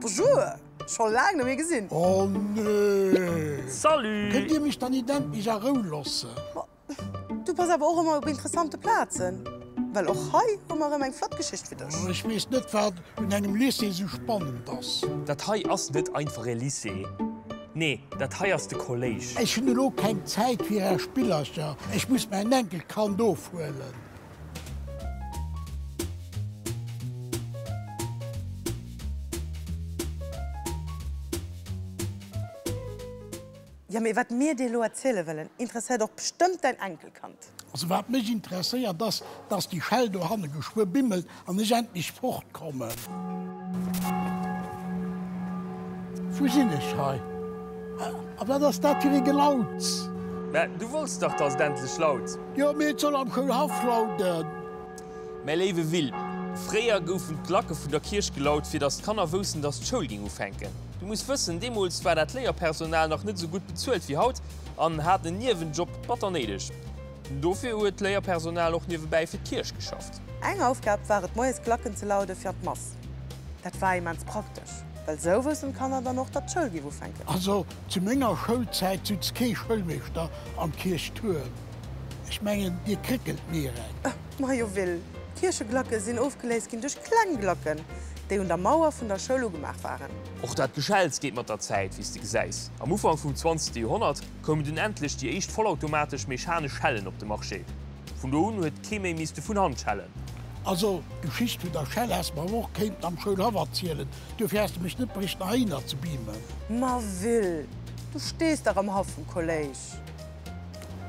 Bonjour! Scho laang net méi gesinn. Oh nee! Salut! Kënnt Dir mech dann nit endlech a Rou lossen? Ma du bass awer och ëmmer op interessante Plazen. Well och hei hu mer erëm eng flott Geschicht fir dech. Ech weess net, wat un engem Lycée sou spannend ass. Dat hei ass net einfach e Lycée. Nee, dat hei ass de Kolléisch. Ech hunn elo keng Zäit fir Är Spillercher. Ech muss mäin Enkelkand ofhuelen. Jo, mee wat mir dir elo erziele wëllen, interesséiert och bestëmmt däin Enkelkand. Also wat mech interesséiert ass, dass déi Schell dohanne geschwë bimmelt an ech endlech fortkommen. Wou sinn ech hei? A wat ass dat fir ee Gelauts? Mä du wollts dach, dass et endlech laut. Jo, mee et soll am Schoulhaff lauden. Mäi léiwe Will, fréier goufen d'Glacke vun der Kierch gelaut, fir datt d'Kanner woussten, datt d'Schoul géing ufänken. Du muss wëssen, deemools war dat Léierpersonal nach net esou gutt bezuelt wéi haut an hat en Niewenjob batter néideg. Dofir huet d'Léierpersonal och niewebäi fir d'Kierch geschafft. Eng Aufgab war et, moies Glacken ze laude fir an d'Mass. Dat war immens praktesch, well sou woussten d'Kanner dann och, datt d'Schoul géif ufänken. Also zu menger Schoulzäit sutz kee Schoulmeeschter am Kierchtuerm. Ech mengen, dir kréckelt mir eng. Majo Will, d'Kiercheglacke sinn ofgeléist ginn duerch kleng Glacken, déi un der Mauer vun der Schoul ugemaach waren. Och dat Geschells geet mat der Zäit, wéi s de gesäis. Am Ufank vum zwanzegste Joerhonnert koumen dunn endlech déi éischt vollautomatesch mechanesch Schellen op de Marché. Vun do un huet kee méi misste vun Hand schellen. Also, d'Geschicht vun der Schell häss mer awer och kéinten am Schoulhaff erzielen, duerfir häss de mech net bréichten heihinner ze beamen. Ma Will, du stees dach am Haff vum Kolléisch.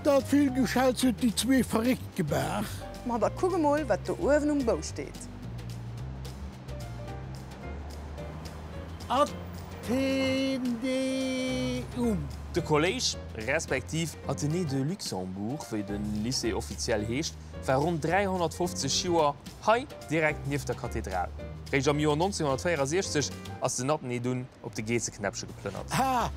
Dat vill Geschells huet déi zwee verréckt gemaach. Ma da kuck emol, wat do uewen um Bou steet. Athénée-um. De Kolléisch, respektiv Athénée de Luxembourg, wéi de Lycée offiziell heescht, war ronn 350 Joer hei direkt nieft der Kathedral. Réischt am Joer 1964 ass den Athénée dunn op de Geesseknäppche geplënnert. Ha!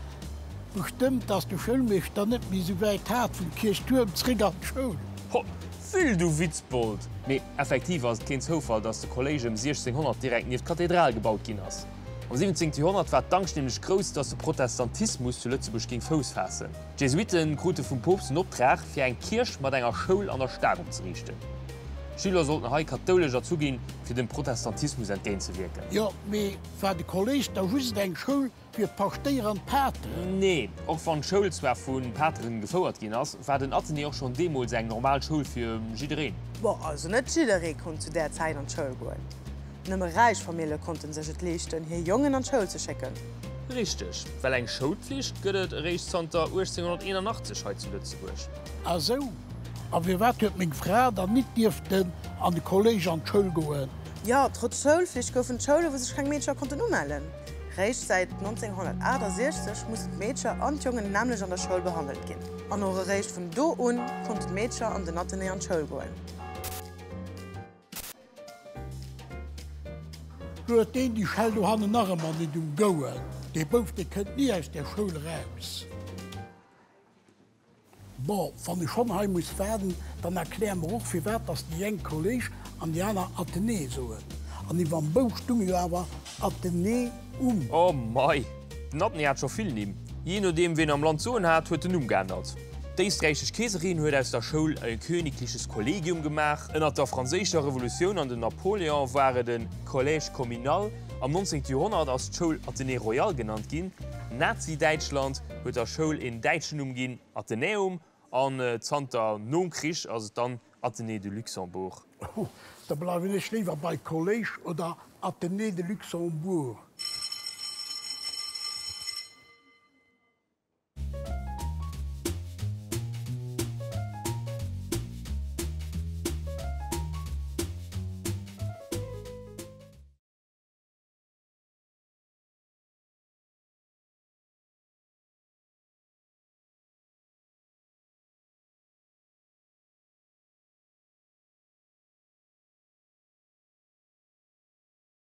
Bestëmmt ass de Schoulmeeschter net méi sou wäit hat vum Kierchtuerm zréck an d'Schoul. Ho, Will, du Witzbold! Mee effektiv ass et keen Zoufall, datt de Kolléisch ëm 1600 direkt nieft d'Kathedral gebaut ginn ass. Am 17. Joerhonnert war d'Angscht nämlech grouss, datt de Protestantismus zu Lëtzebuerg géing Fouss faassen. D'Jesuitte krute vum Poopst den Optrag, fir eng Kierch mat enger Schoul an der Stad opzeriichten. D'Schüler sollten hei kathoulesch erzu ginn, fir dem Protestantismus entgéintzewierken. Jo, mee war de Kolléisch da just eng Schoul fir d'Paschtéier an d'Pateren? Nee, och wann d'Schoul zwar vu Pateren gefouert ginn ass, war den Athenée och schonn deemools eng normal Schoul fir jiddereen. Bon, also net jidderee konnt zu där Zäit an d'Schoul goen. Nëmme räich Famille konnten sech et leeschten, hir Jongen an d'Schoul ze schécken. Richteg, well eng Schoulpflicht gëtt et eréischt zanter 1881 hei zu Lëtzebuerg. Ah sou, a firwat huet meng Fra dann nit dierften an de Kolléisch an d'Schoul goen? Jo, trotz Schoulflicht goufen d'Schoulen, wou sech kleng Meedcher konnten umellen. Réischt säit 1968 mussen d'Meedcher an d'Jongen nämmlech an der Schoul behandelt ginn. An och eréischt vun do un konnten d'Meedcher an den Athenée an d'Schoul goen. Do huet deen déi Schell dohannen nach ëmmer nit um Gouen. Dee Bouf, dee kënnt ni aus där Schoul eraus. Bon, wann ech schonn hei muss waarden, dann erklär mer och, firwat dass déi eng Kolléisch an déi aner Athenée soen. An iwwerm Bou stung jo awer Athenée-um. Oh mei, den Athenée hat scho vill Nimm. Jee nodeem ween am Land d'Soen hat, huet den Numm geännert. D'éisträichesch Keeserin huet aus der Schoul e königliches Kollegium gemaach. Ënnert der franséischer Revolutioun an dem Napoléon war et e Collège communal. Am 19. Joerhonnert ass d'Schoul Athenée Royal genannt ginn. Nazi-Däitschland huet der Schoul een däitschen Numm ginn, Athenäum, an zanter nom Krich ass et dann Athénée de Luxembourg. Da bleiwen ech léiwer bei Kolléisch oder Athénée de Luxembourg.